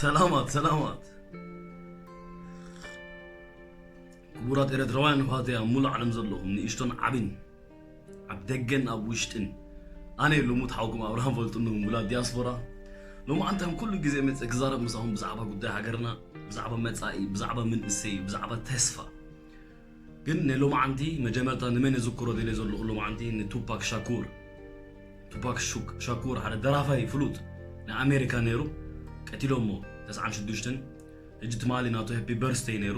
ሰላማት ሰላማት ክቡራት ኤርትራውያን ኣሕዋተይ ኣብ ሙሉእ ዓለም ዘለኹም ንእሽቶን ዓብን ኣብ ደገን ኣብ ውሽጥን፣ ኣነ ልሙት ሓውኩም ኣብርሃም ፈልጥኑ ሙላት ዲያስፖራ። ሎማዓንቲ ከም ኩሉ ግዜ መፅእ ክዛረብ ምሳኹም ብዛዕባ ጉዳይ ሃገርና፣ ብዛዕባ መፃኢ፣ ብዛዕባ መንእሰይ፣ ብዛዕባ ተስፋ። ግን ንሎማዓንቲ መጀመርታ ንመን የዝክሮ ደልየ ዘለኹ ሎማዓንቲ ንቱፓክ ሻኩር። ቱፓክ ሹክ- ሻኩር ሓደ ደራፋይ ፍሉጥ ናይ ኣሜሪካ ነይሩ። ቀቲሎሞ ተስዓን ሽዱሽተን። ሕጂ ትማሊ ናቱ ሃፒ በርስተይ ነይሩ፣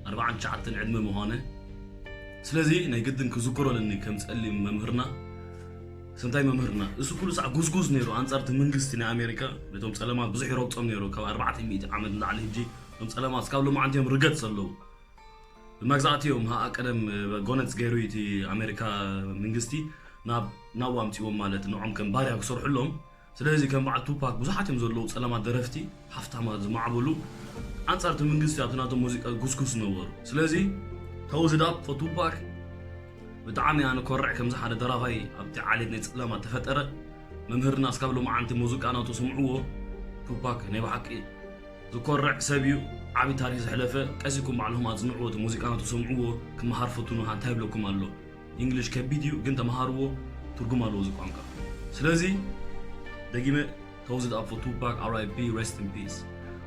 ኣርባዓን ትሽዓተን ዕድመ ምዃነ። ስለዚ ናይ ግድን ክዝክሮ ኣለኒ ከም ጸሊም መምህርና። ስንታይ መምህርና እሱ ኩሉ ሳዕ ጉስጉስ ነይሩ ኣንጻር እቲ መንግስቲ ናይ ኣሜሪካ። ነቶም ጸለማት ብዙሕ ይረግጾም ነይሩ ካብ ኣርባዕተ ሚእቲ ዓመት ንላዕሊ። ሕጂ እቶም ጸለማት እስካብ ሎማዓንቲ እዮም ርገጽ ዘለዉ። ብመግዛእቲ እዮም ሃኣ ቀደም ጎነጽ ገይሩ እቲ ኣሜሪካ መንግስቲ ናብ ናብኡ ኣምጺዎም ማለት ንዖም ከም ባርያ ክሰርሑሎም። ስለዚ ከም በዓል ቱፓክ ብዙሓት እዮም ዘለዉ ጸለማት ደረፍቲ ሃፍታማት ዝማዕበሉ ኣንጻር እቲ መንግስቲ ኣብቲ ናቶም ሙዚቃ ጉስጉስ ነበሩ። ስለዚ ተውዝድ ኣፕ ፎር ቱፓክ። ብጣዕሚ ኣነ ኮርዕ ከምዚ ሓደ ደራፋይ ኣብቲ ዓሌት ናይ ጸለማት ተፈጠረ። መምህርና እስካብ ሎማዓንቲ ሙዚቃ ናቱ ስምዕዎ። ቱፓክ ናይ ብሓቂ ዝኮርዕ ሰብ እዩ። ዓቢ ታሪክ ዘሕለፈ። ቀሲኩም ባዕልኹም ኣጽንዕዎ፣ እቲ ሙዚቃ ናቱ ስምዕዎ። ክመሃር ፈትኑ፣ እንታይ ይብለኩም ኣሎ? ኢንግሊሽ ከቢድ እዩ ግን ተመሃርዎ፣ ትርጉም ኣለዎ እዚ ቋንቋ። ስለዚ ደጊመ ተውዝድ ኣፕ ፎር ቱፓክ፣ R I P፣ rest in peace።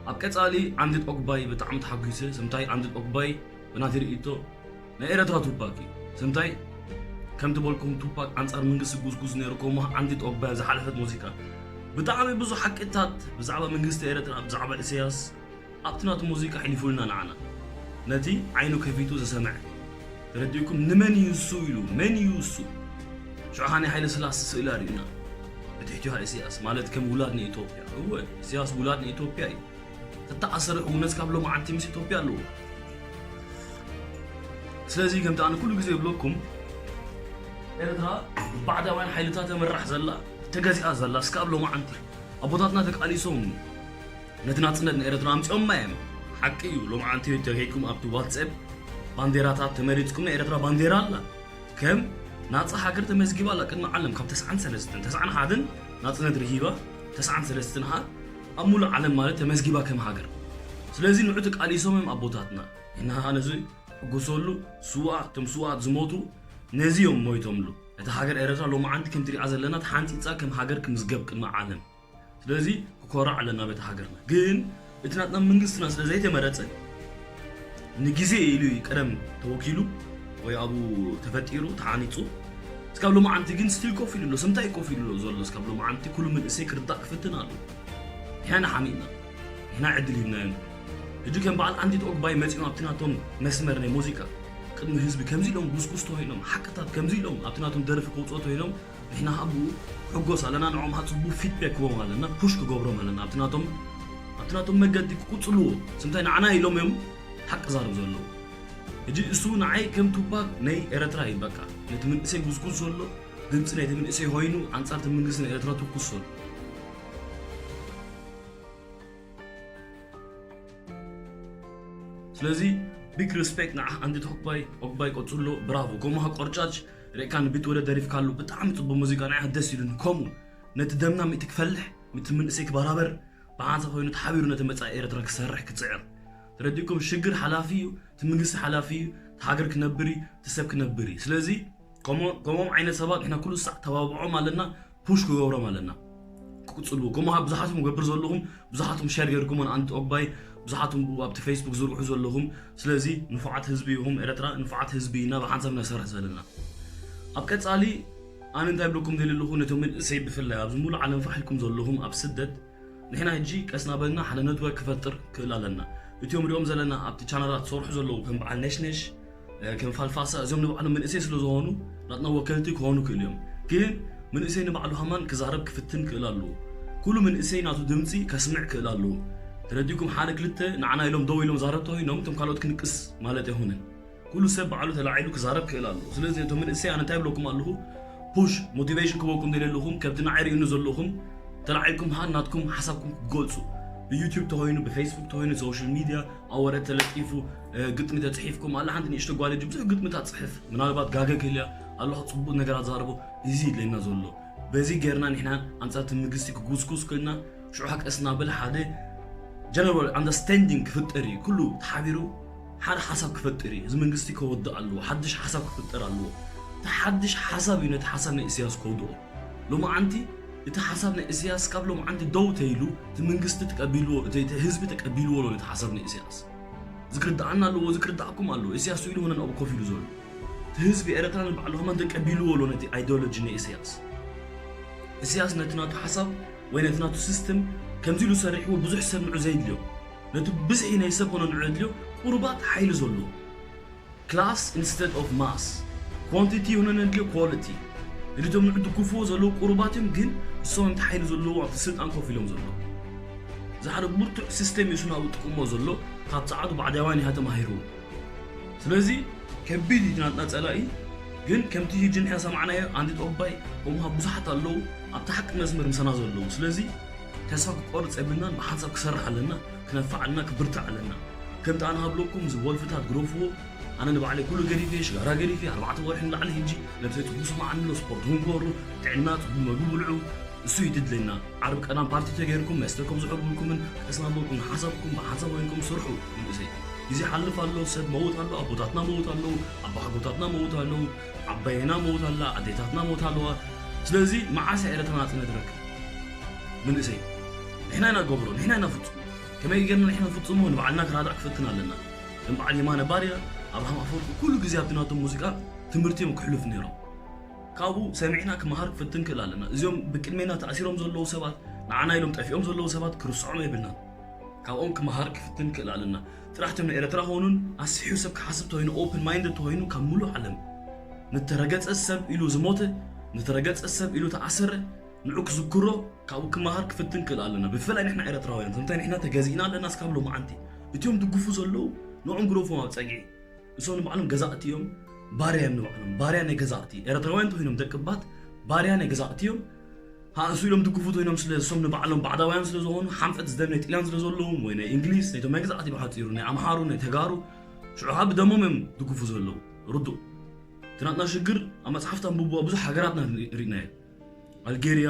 ኣብ ቀጻሊ ኣንድድ ኦግባይ ብጣዕሚ ተሓጒሰ። ስምታይ ኣንድድ ኦግባይ ብናተይ ርእይቶ ናይ ኤረትራ ቱፓክ እዩ። ስምታይ ከምቲ በልኩም ቱፓክ ኣንጻር መንግስቲ ጉስጉስ ነይሩ። ከምኡ ኣንድድ ኦግባይ ዝሓለፈት ሙዚቃ ብጣዕሚ ብዙሕ ሓቅታት ብዛዕባ መንግስቲ ኤረትራ፣ ብዛዕባ ኢሳያስ ኣብቲ ናቱ ሙዚቃ ሕሊፉልና ንዓና። ነቲ ዓይኑ ከፊቱ ዝሰምዐ ተረዲእኩም። ንመን እዩ እሱ ኢሉ፣ መን እዩ እሱ? ሽዑ ሃኒ ሃይለ ስላሴ ስእሊ ኣርእዩና። ብትሕቲዋ ኢሳያስ ማለት ከም ውላድ ንኢትዮጵያ። እወ፣ ኢሳያስ ውላድ ንኢትዮጵያ እዩ። ተተኣሰረ እውን እስካብ ሎማዓንቲ ምስ ኢትዮጵያ ኣለዎ። ስለዚ ከምቲ ኣነ ኩሉ ግዜ ይብለኩም ኤረትራ ብባዕዳውያን ሓይልታት ተመራሕ ዘላ፣ ተገዚኣ ዘላ እስካብ ሎማዓንቲ። ኣቦታትና ተቃሊሶም ነቲ ናጽነት ንኤረትራ ኣምጺኦማ እዮም። ሓቂ እዩ። ሎማዓንቲ ተኸይድኩም ኣብቲ ዋትስኣፕ ባንዴራታት ተመሪጽኩም ናይ ኤረትራ ባንዴራ ኣላ። ከም ናጻ ሃገር ተመዝጊባ ኣላ ቅድሚ ዓለም ካብ ተስዓን ሰለስተን፣ ተስዓን ሓደን ናጽነት ርሂባ፣ ተስዓን ሰለስተን ኸኣ ኣብ ሙሉእ ዓለም ማለት ተመዝጊባ ከም ሃገር። ስለዚ ንዑ ተቃሊሶም እዮም ኣቦታትና። እና ነዚ ሕጉሰሉ። ስውኣት፣ እቶም ስውኣት ዝሞቱ ነዚ እዮም ሞይቶምሉ። እታ ሃገር ኤረትራ ሎማዓንቲ ከም ትሪኣ ዘለና ተሓንጺጻ ከም ሃገር ክምዝገብ ቅድሚ ዓለም። ስለዚ ክኮራዕ ኣለና በቲ ሃገርና። ግን እቲ ናትና መንግስትና ስለ ዘይተመረጸ ንግዜ ኢሉ እዩ ቀደም ተወኪሉ ወይ ኣብኡ ተፈጢሩ ተሃኒጹ። እስካብ ሎማዓንቲ ግን ስቲል ኮፍ ኢሉ ኣሎ። ስምታይ ኮፍ ኢሉ ኣሎ ዘሎ? እስካብ ሎማዓንቲ ኩሉ መንእሰይ ክርዳእ ክፍትን ኣሎ። ንሕና ሓሚእና፣ ንሕና ዕድል ሂብናዮም። ሕጂ ከም በዓል ኣንዲት ኦግባይ መጺኦም ኣብቲ ናቶም መስመር ናይ ሙዚቃ ቅድሚ ህዝቢ ከምዚ ኢሎም ጉስጉስ ተኮይኖም፣ ሓቅታት ከምዚ ኢሎም ኣብቲ ናቶም ደርፊ ከውፅኦ ተኮይኖም፣ ንሕና ኣብኡ ክሕጎስ ኣለና። ንዕኦም ከዓ ፅቡቅ ፊድባክ ክቦም ኣለና፣ ፑሽ ክገብሮም ኣለና። ኣብቲ ናቶም ኣብቲ ናቶም መገዲ ክቁፅልዎ። ስምታይ ንዓና ኢሎም እዮም ሓቂ ዛረብ ዘለዉ። ሕጂ እሱ ንዓይ ከም ቱፓክ ናይ ኤረትራ እዩ። በቃ ነቲ መንእሰይ ጉስጉስ ዘሎ፣ ድምፂ ናይቲ መንእሰይ ኮይኑ ኣንፃር እቲ መንግስቲ ናይ ኤረትራ ትኩስ ዘሎ። ስለዚ ቢግ ሪስፔክት ንዓ ኣንዲት ኦግባይ። ኦግባይ ቀፅሎ፣ ብራቮ። ከምኡ ቆርጫጭ ርኢካ ንቢት ወደ ደሪፍካሉ ብጣዕሚ ፅቡቅ ሙዚቃ፣ ንዓ ደስ ኢሉኒ። ከምኡ ነቲ ደምና ምእቲ ክፈልሕ፣ ምእቲ መንእሰይ ክበራበር፣ ብሓንሳብ ኮይኑ ተሓቢሩ ነቲ መጻኢ ኤርትራ ክሰርሕ ክጽዕር። ተረዲእኩም? ሽግር ሓላፊ እዩ፣ እቲ መንግስቲ ሓላፊ እዩ፣ እቲ ሃገር ክነብር እዩ፣ እቲ ሰብ ክነብር እዩ። ስለዚ ከምኡ- ከምኦም ዓይነት ሰባት ንሕና ኩሉ ሳዕ ተባብዖም ኣለና፣ ፑሽ ክገብሮም ኣለና። ክቅጽሉ። ከምኡ ብዙሓትኩም ገብር ዘለኹም፣ ብዙሓትኩም ሸር ገርኩም ኣንቲ ኦግባይ፣ ብዙሓትኩም ኣብቲ ፌስቡክ ዝርግሑ ዘለኹም። ስለዚ ንፉዓት ህዝቢ ኢኹም ኤርትራ፣ ንፉዓት ህዝቢ ኢና ብሓንሳብ ነሰርሕ ዘለና። ኣብ ቀጻሊ ኣነ እንታይ ብለኩም ደሊ ኣለኹ፣ ነቶም መንእሰይ ብፍላይ ኣብዚ ሙሉእ ዓለም ፋሕ ኢልኩም ዘለኹም ኣብ ስደት፣ ንሕና ሕጂ ቀስ እናበልና ሓደ ነትወርክ ክፈጥር ክእል ኣለና። እቲኦም ሪኦም ዘለና ኣብቲ ቻናላት ዝሰርሑ ዘለዉ ከም በዓል ነሽነሽ፣ እ፣ ከም ፋልፋሳ፣ እዚኦም ንባዕሎም መንእሰይ ስለ ዝኾኑ ናትና ወከልቲ ክኾኑ ክእል እዮም። ግን መንእሰይ ንባዕሉ ሃማን ክዛረብ ክፍትን ክእል ኣለዎ። ኩሉ መንእሰይ ናቱ ድምፂ ከስምዕ ክእል ኣለዎ። ተረዲእኩም? ሓደ ክልተ ንዓና ኢሎም ደው ኢሎም ዛረብ ተኮይኖም እቶም ካልኦት ክንቅስ ማለት ኣይኮነን። ኩሉ ሰብ ባዕሉ ተላዒሉ ክዛረብ ክእል ኣለዎ። ስለዚ ነቶም መንእሰይ ኣነ እንታይ ብለኩም ኣለኹ? ፑሽ፣ ሞቲቬሽን ክበኩም ደልየ ኣለኹም። ከምቲ ንዓይ ሪኡኒ ዘለኹም ተላዒልኩም ሃን ናትኩም ሓሳብኩም ክትገልጹ፣ ብዩቲዩብ ተኾይኑ፣ ብፌስቡክ ተኾይኑ፣ ሶሻል ሚድያ ኣብ ወረቀት ተለጢፉ፣ እ፣ ግጥሚ ተጽሒፍኩም፣ ኣላ ሓንቲ ንእሽቶ ጓል ሕጂ ብዙሕ ግጥምታት ጽሕፍ፣ ምናልባት ጋገ ክህልያ ኣለኹ፣ ጽቡቅ ነገራት ዛረቦ፣ እዚ ይድለየና ዘሎ። በዚ ጌርና ንሕና ኣንጻር እቲ መንግስቲ ክጉስጉስ ክእልና፣ ሽዑ ቀስ እናበለ ሓደ general understanding ክፍጠር እዩ። ኩሉ ተሓቢሩ ሓደ ሓሳብ ክፈጥር እዩ። እዚ መንግስቲ ከወድእ ኣለዎ። ሓድሽ ሓሳብ ክፍጠር ኣለዎ። እቲ ሓድሽ ሓሳብ እዩ ነቲ ሓሳብ ናይ ኢሳያስ ከውድኦ። ሎማዓንቲ እቲ ሓሳብ ናይ ኢሳያስ ካብ ሎማዓንቲ ደው ተይሉ፣ እቲ መንግስቲ ተቀቢልዎ፣ እቲ፣ እቲ ህዝቢ ተቀቢልዎ ኣሎ ነቲ ሓሳብ ናይ ኢሳያስ። እዚ ክርድኣና ኣለዎ፣ እዚ ክርድኣኩም ኣለዎ። ኢሳያስ ኢሉ ሆነን ኣብኡ ኮፍ ኢሉ ዘሎ። እቲ ህዝቢ ኤረትራ ንባዕሉ ከማን ተቀቢልዎ ኣሎ ነቲ ኣይዲዮሎጂ ናይ ኢሳያስ። ኢሳያስ ነቲ ናቱ ሓሳብ ወይ ነቲ ናቱ ሲስተም ከምዚ ኢሉ ሰሪሕዎ ብዙሕ ሰብ ንዑ ዘየድልዮ። ነቲ ብዝሒ ናይ ሰብ ሆነ ንዑ የድልዮ ቁሩባት ሓይሊ ዘለዎ። Class instead of mass። Quantity ሆነ ነድልዮ quality። እቶም ንዑ ድግፍዎ ዘለዉ ቁሩባት እዮም፣ ግን እሶም እቲ ሓይሊ ዘለዉ ኣብቲ ስልጣን ኮፍ ኢሎም ዘለዉ። እዚ ሓደ ብርቱዕ ሲስተም እዩ እሱ ናብኡ ጥቅሞ ዘሎ፣ ካብ ጸዓዱ ባዕዳውያን እያ ተማሂርዎ። ስለዚ ከቢድ እዩ ናትና ጸላኢ፣ ግን ከምቲ ሕጂ ንሕና ሰማዕናዮ ኣንዲት ኦባይ ከምኡ ብዙሓት ኣለዉ ኣብቲ ሓቂ መስመር ምሳና ዘለዉ። ስለዚ ተስፋ ክቆርጽ የብልናን፣ ብሓንሳብ ክሰርሕ ኣለና፣ ክነፍዕ ኣለና፣ ክብርትዕ ኣለና። ከምቲ ኣነ ሃብለኩም እዚ ወልፍታት ግረፍዎ፣ ኣነ ንባዕለይ ኩሉ ገዲፈ፣ ሽጋራ ገዲፈ፣ ኣርባዕተ ወርሒ ንላዕሊ ሕጂ ነብሰይ ጽቡቅ ስማዓኒ ኣሎ፣ ስፖርት እውን ክገብሩ፣ ጥዕና፣ ጽቡቅ መግቢ ብልዑ፣ እሱ እዩ ድድለና። ዓርብ ቀዳም ፓርቲ ተገይርኩም መስተ ከም ዝሕብልኩምን ቀስና በልኩም ንሓሳብኩም ብሓሳብ ኮይንኩም ስርሑ። መንእሰይ ግዜ ሓልፍ ኣሎ፣ ሰብ መውት ኣሎ፣ ኣቦታትና መውት ኣለዉ፣ ኣባሓጎታትና መውት ኣለዉ፣ ዓባየና መውት ኣላ፣ ኣዴታትና መውት ኣለዋ። ስለዚ መዓስ እያ ኤረትራ ናጽነት ትረክብ? መንእሰይ ንሕና ኢና ገብሮ፣ ንሕና ኢና ፍጹም። ከመይ ጌርና ንሕና ንፍጽሞ ንባዕልና ክራዳዕ ክፈትን ኣለና። ከም በዓል የማነ ባርያ፣ ኣብርሃም ኣፈወርቂ ኩሉ ግዜ ኣብቲ ናቶም ሙዚቃ ትምህርቲ እዮም ክሕልፉ ነይሮም። ካብኡ ሰሚዕና ክመሃር ክፍትን ክእል ኣለና። እዚኦም ብቅድሜና ተኣሲሮም ዘለዉ ሰባት፣ ንዓና ኢሎም ጠፊኦም ዘለዉ ሰባት ክርስዖም የብልናን። ካብኦም ክመሃር ክፍትን ክእል ኣለና። ጥራሕ እቶም ንኤረትራ ኾኑን ኣስሒሑ ሰብ ክሓስብ ተኾይኑ፣ ኦፕን ማይንድ ተኾይኑ ካብ ሙሉእ ዓለም ንተረገጸ ሰብ ኢሉ ዝሞተ፣ ንተረገጸ ሰብ ኢሉ ተኣሰረ፣ ንዑ ክዝክሮ ካብኡ ክመሃር ክፍትን ክእል ኣለና። ብፍላይ ንሕና ኤረትራውያን፣ ከምታ ንሕና ተገዚእና ኣለና እስካብ ሎማዓንቲ። እቲኦም ድግፉ ዘለዉ ንዖም ግረፎም ኣብ ጸግዒ። እሶም ንባዕሎም ገዛእቲ እዮም፣ ባርያ እዮም ንባዕሎም፣ ባርያ ናይ ገዛእቲ። ኤረትራውያን ተኾይኖም ደቅባት ባርያ ናይ ገዛእቲ እዮም። ሃእሱ ኢሎም ድግፉ ተይኖም ስለ እሶም ንባዕሎም ባዕዳውያን ስለ ዝኾኑ፣ ሓንፈት ዝደም ናይ ጥልያን ስለ ዘለዎም፣ ወይ ናይ እንግሊዝ፣ ናይቶም መግዛእቲ ብሓጺሩ፣ ናይ ኣምሓሩ፣ ናይ ተጋሩ፣ ሽዑ ኸኣ ብደሞም እዮም ድግፉ ዘለዉ። ርዱእ። እቲ ናትና ሽግር ኣብ መጽሓፍቲ ኣንብብዋ ብዙሕ ሃገራትና ሪ-፣ ሪእናዮ። ኣልጌርያ፣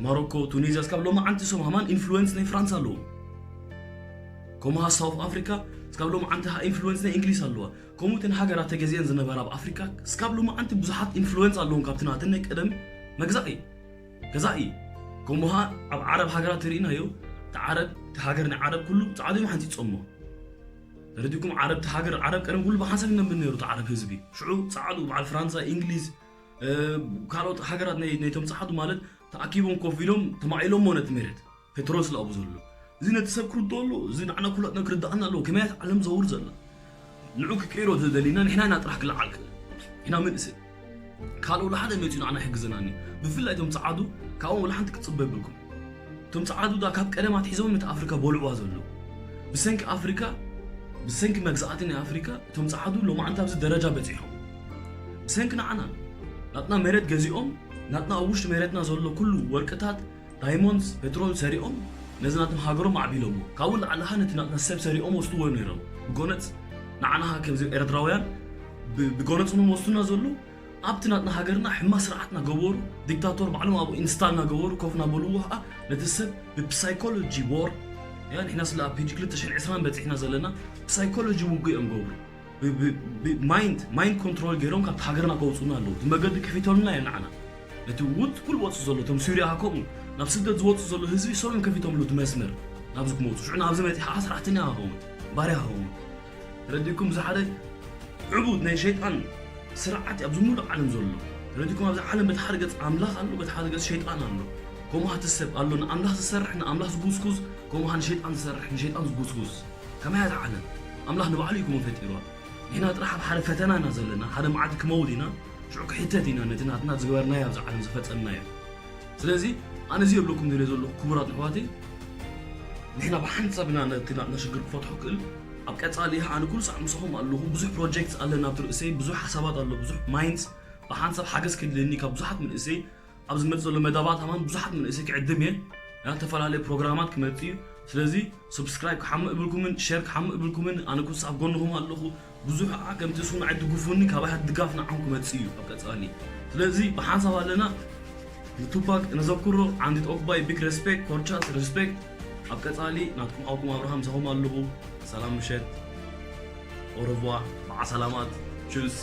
ማሮኮ፣ ቱኒዝያ፣ እስካብ ሎማዓንቲ እሶም ሃማን ኢንፍሉዌንስ ናይ ፍራንስ ኣለዎም። ከምኡ ሃ ሳውት ኣፍሪካ፣ እስካብ ሎማዓንቲ ሃ ኢንፍሉዌንስ ናይ እንግሊዝ ኣለዋ። ከምኡ እተን ሃገራት ተገዚአን ዝነበራ ኣብ ኣፍሪካ፣ እስካብ ሎማዓንቲ ብዙሓት ኢንፍሉዌንስ ኣለዎም ካብቲ ናተን ናይ ቀደም መግዛኢ፣ ገዛኢ። ከምኡ ሃ ኣብ ዓረብ ሃገራት ርኢናዮ፣ እቲ ዓረብ፣ እቲ ሃገር ናይ ዓረብ ኩሉ ጻዕዱ እዮም ሓንጺጾሞ። ተረዲእኩም? ዓረብ፣ እቲ ሃገር ዓረብ ቀደም ኩሉ ብሓንሳብ ይነብር ነይሩ እቲ ዓረብ ህዝቢ። ሽዑ ጻዕዱ፣ በዓል ፍራንሳ፣ እንግሊዝ፣ እ፣ ካልኦት ሃገራት ናይ-፣ ናይቶም ጻዕዱ ማለት ተኣኪቦም ኮፍ ኢሎም ተማቒሎሞ ነቲ መሬት። ፔትሮል ስለ ኣብኡ ዘሎ። እዚ ነቲ ሰብ ክርድኦ ኣለዎ። እዚ ንዓና ኩላትና ክርድኣና ኣለዎ። ከመይ እያ ዓለም ዘውር ዘላ? ንዑ ክቅይሮ ተደሊና ንሕና ኢና ጥራሕ ክለዓል ክእል። ንሕና መንእሰይ። ካልእ ወላ ሓደ መጺኡ ንዓና ይሕግዘና እኒኦ። ብፍላይ እቶም ጸዓዱ ካብኦም ወላ ሓንቲ ክትጽበ የብልኩም። እቶም ጸዓዱ ዳ ካብ ቀደም ኣትሒዞም ነቲ ኣፍሪካ በልዕዋ ዘለዉ። ብሰንኪ ኣፍሪካ፣ ብሰንኪ መግዛእቲ ናይ ኣፍሪካ፣ እቶም ጸዓዱ ሎማዓንቲ ኣብዚ ደረጃ በጺሖም። ብሰንኪ ንዓና፣ ናትና መሬት ገዚኦም፣ ናትና ኣብ ውሽጢ መሬትና ዘሎ ኩሉ ወርቅታት፣ ዳይሞንድስ፣ ፔትሮል ሰሪቖም ነዚ ናቶም ሃገሮም ኣዕቢሎምዎ። ካብኡ ንላዕሊ ኸኣ ነቲ ናትና ሰብ ሰሪቖም ወስድዎ ነይሮም። ብጎነጽ ንዓና ኸኣ ከምዚ ኤርትራውያን ብ-፣ ብጎነጽ እዮም ወስዱና ዘለዉ። ኣብቲ ናትና ሃገርና ሕማቕ ስርዓትና ገበሩ፣ ዲክታቶር ባዕሎም ኣብኡ ኢንስታል እናገበሩ ኮፍ እናበልዎ ኸኣ ነቲ ሰብ ብፕሳይኮሎጂ ዎር፣ ያ ንሕና ስለ ኣብ ፔጅ ክልተ ሽሕን ዕስራን በጺሕና ዘለና፣ ብሳይኮሎጂ ውግእ እዮም ገብሩ። ብ-፣ ብ-፣ ብ-፣ ማይንድ፣ ማይንድ ኮንትሮል ገይሮም ካብቲ ሃገርና ከውጽኡና ኣለዉ። እቲ መገዲ ከፊቶምልና እዮም ንዓና። ነቲ ውት-፣ ኩሉ ወጽእ ዘሎ፣ እቶም ሱርያ ከምኡ፣ ናብ ስደት ዝወጽእ ዘሎ ህዝቢ፣ እሶም እዮም ከፊቶምሉ እቲ መስመር። ናብዚ ክመውጹ። ሽዑ ናብዚ መጺኡ ኸዓ ሰራሕተኛ ክኸውን፣ ባርያ ክኸውን። ተረዲእኩም? እዚ ሓደ ዕቡድ ናይ ሸይጣን ስርዓት እዩ ኣብዚ ሙሉእ ዓለም ዘሎ። ተረዲእኩም? ኣብዚ ዓለም በቲ ሓደ ገጽ ኣምላኽ ኣሎ፣ በቲ ሓደ ገጽ ሸይጣን ኣሎ። ከምኡ ሃ እቲ ሰብ ኣሎ ንኣምላኽ ዝሰርሕ፣ ንኣምላኽ ዝጉስጉስ፣ ከምኡ ሃ ንሸይጣን ዝሰርሕ፣ ንሸይጣን ዝጉስጉስ። ከመይ እያ እዛ ዓለም? ኣምላኽ ንባዕሉ እዩ ከምኡ ፈጢርዋ። ንሕና ጥራሕ ኣብ ሓደ ፈተና ኢና ዘለና፣ ሓደ መዓልቲ ክመውት ኢና፣ ሽዑ ክሕተት ኢና ነቲ ናትና ዝገበርናዮ ኣብዚ ዓለም ዝፈጸምናዮ። ስለዚ ኣነ እዚ የብለኩም ዝብል ዘለኹ ክቡራት ኣሕዋተይ፣ ንሕና ብሓንሳብ ኢና ነቲ ናትና ሽግር ክፈትሖ ክእል። ኣብ ቀጻሊ ኣነ ኩሉ ሳዕ ምሳኹም ኣለኹ። ብዙሕ ፕሮጀክትስ ኣለና ኣብቲ ርእሰይ፣ ብዙሕ ሓሳባት ኣሎ፣ ብዙሕ ማይንድስ ብሓንሳብ ሓገዝ ክድልየኒ ካብ ብዙሓት መንእሰይ ኣብ ዝመጽእ ዘሎ መዳባት ኣማን ብዙሓት መንእሰይ ክዕድም እየ። ያ፣ ዝተፈላለዩ ፕሮግራማት ክመጽእ እዩ። ስለዚ፣ ሰብስክራይብ ክሓምእ እብልኩምን፣ ሼር ክሓምእ እብልኩምን፣ ኣነ ኩሉ ሳዕ ኣብ ጎንኹም ኣለኹ። ብዙሕ ከዓ ከምቲ እሱ ንዓይ ድጉፉኒ፣ ካባይ ድጋፍ ንዓኹም ክመጽእ እዩ ኣብ ቀጻሊ። ስለዚ፣ ብሓንሳብ ኣለና። ንቱፓክ ነዘክሮ፣ ዓንዲት ኦክባይ፣ ቢግ ሬስፔክት፣ ኮርቻት፣ ሬስፔክት። ኣብ ቀጻሊ ናትኩም ሓውኩም ኣብርሃም ምሳኹም ኣለኹ። ሰላም ምሸት። ኦረቯ። መዓ ሰላማት። ቹስ።